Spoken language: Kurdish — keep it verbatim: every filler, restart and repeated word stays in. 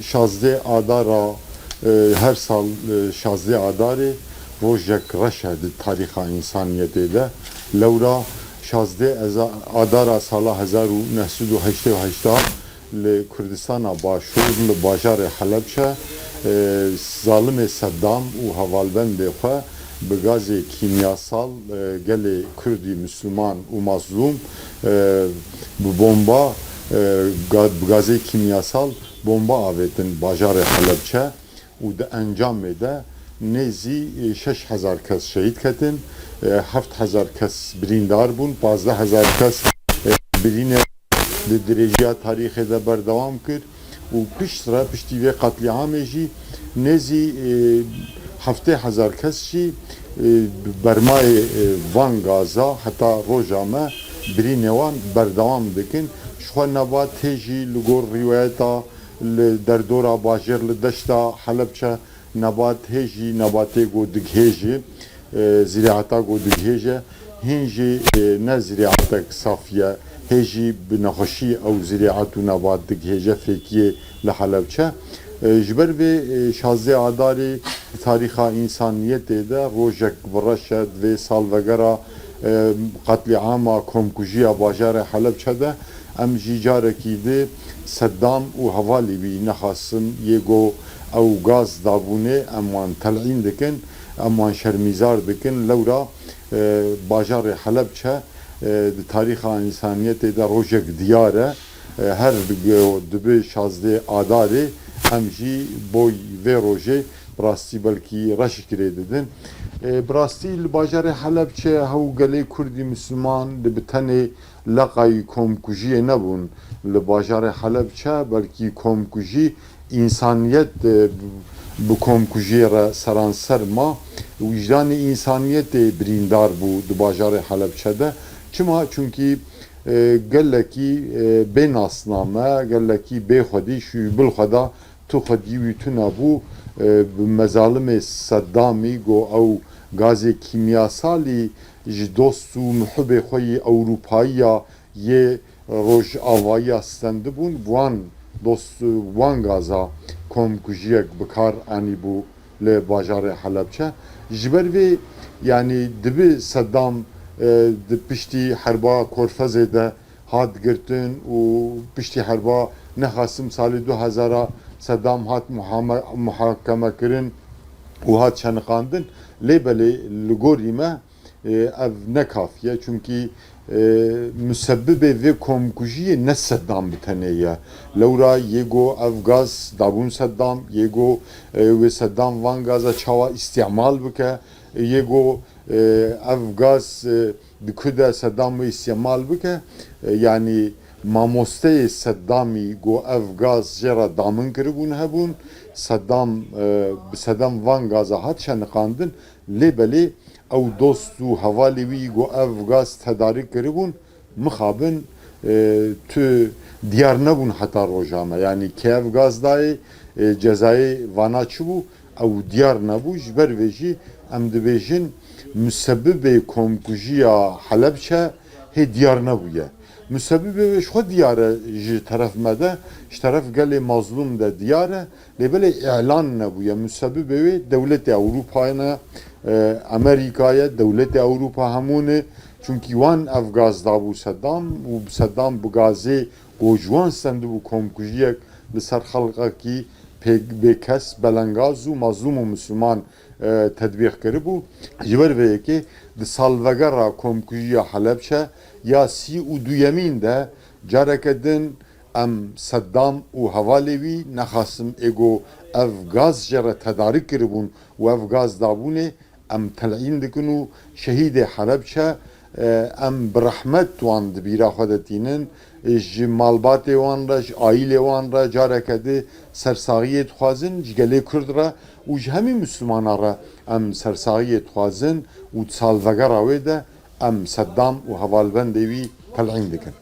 Şazdeh Adara, e, her sal, e, şazdeh Adarê rojek reş e di tarîxa însaniyetê de. Lewra şazdeh Adara sala hezar û neh sed û heştê û heşt li Kurdistana Başûr, li bajarê Helebçe, e, zalimê Seddam û hevalbendê xwe bi gazê kîmyasal, e, gelê Kurdî Misliman û mazlûm, e, bi bomba, e, ga-, bi gazê kîmyasal bomba avêtin bajarê Helebçe û di encamê de nêzî, e, şeş hezar kes şehîd ketin, e, heft hezar kes birîndar bûn, pazdeh hezar kes, e, birîne di dirêjiya tarîxê de berdewam kir û piştre, piştî vê qetlîamê jî nêzî, e, heftê hezar kes jî, e, bi bermayê, e, van gaza heta roja me birînê wan berdewam dikin. Ji xwe nebat hê jî li gor rîwayeta li derdora bajêr li deşta Helebçe nebat hê jî nebatê ku digihêje, e, zîreata ku digihêje, hîn jî, e, ne zîreatek safî ye, hê jî bi nexweşî ew zîreat û nebat digihêje fêkiyê li Helebçe. E, ji ber vê, e, şazdeh Adarê di tarîxa însaniyetê de rojek bi reş e, di vê salvegera, e, qetlîama komkujiya bajarê Helebçe de em jî carekî di Seddam û hevalê wî nexasim yê ku ew gaz dabûnê, em wan telîn dikin, em wan şermîzar dikin. Lewra, e, bajarê Helebçe, e, di tarîxa însaniyetê de rojek diyar e. E, her di, dibi şazdeh Adarê em jî boy vê rojê bi rastî belkî reşik rê didin. E, bi rastî li bajarê Helebçe hew gelê Kurdî Misliman li bi tenê leqayî komkujiyê nebûn. Li bajarê Helebçe belkî komkujî însaniyet, e, bi komkujiyê re seranser ma. Wîjdanê însaniyetê birîndar bû di bajarê Helebçe de. Çima? Çunkî, e, gelekî, e, bê nasname, gelekî bê xwedî, şûybil xwe da tu xwedî wî tune bû, e, bi mezalimê Seddamî ku ew gazê kîmyasalî ji dost û muhibê xwe yî Ewropayiya yê Rojavayiya stendibûn, wan dost, wan gaza komkujiyek bi kar anîbû li bajarê Helebçe. Ji ber vê, yanî dibi Seddam, e, di piştî herba Korfezê de hat girtin û piştî herba nexasim salê du hezar a Seddam hat muhame-, muhakemekirin û hat şeniqandin. Lê belê li gorî me, e, ev ne kafî ye, çunkî, e, musebibê vê komkujiyê ne Seddam bi tenê ye. Lewra yê ku ev gaz dabûn Seddam, yê ku, e, wê Seddam van gaza çawa îstîmal bike, yê ku, e, ev gaz, e, di ku de Seddam wê îstîmal bike, e, yanî mamosteyê Seddamî ku ev gaz jê re damin kiribûn hebûn, Seddam, e, bi Seddam van gaza hat şeniqandin, lê belê ew dost û hevalê wî ku ev gaz tedarik kiribûn, mixabin, e, tu diyar nebûn heta roja me. Yanî kê ev gaz dayê, e, cezayê vana çi bû, ew diyar nebû. Ji ber vê jî em dibêjin, musebibê komkujiya Helebçe hê diyar nebûye. Musebibê wê ji xwe diyar e ji teref me de, ji teref gelê mazlûm de diyar e. Lê belê îlan nebûye. Musebibê wê dewletê Ewropa ne, e, Amerîka ye, dewletê Ewropa hemû ne. Çunkî wan ev gaz dabû Seddam û Seddam bi gazê ku ji wan stendibû komkujiyek li ser xelqekî pê-, bêkes, belengaz û mazlûm û misliman, e, tedbîq kiribû. Ji ber vê yekê di salvegera komkujiya Helebçe ya sî û duyemîn de careke din em Seddam û hevalê wî nexasim ê ku ev gaz jê re tedarik kiribûn û ev gaz dabûnê, em telîn dikin û şehîdê Helebçe, e, em bi rehmet wan di bîra xwe de tînin, e, ji malbatê wan re, ji aîlê wan re careke di sersaxiyê dixwazin, ji gelê Kurd re û ji hemî Mislimana re em sersaxiyê dixwazin û di salvegera wê de em Seddam û hevalbendê wî telîn dikin.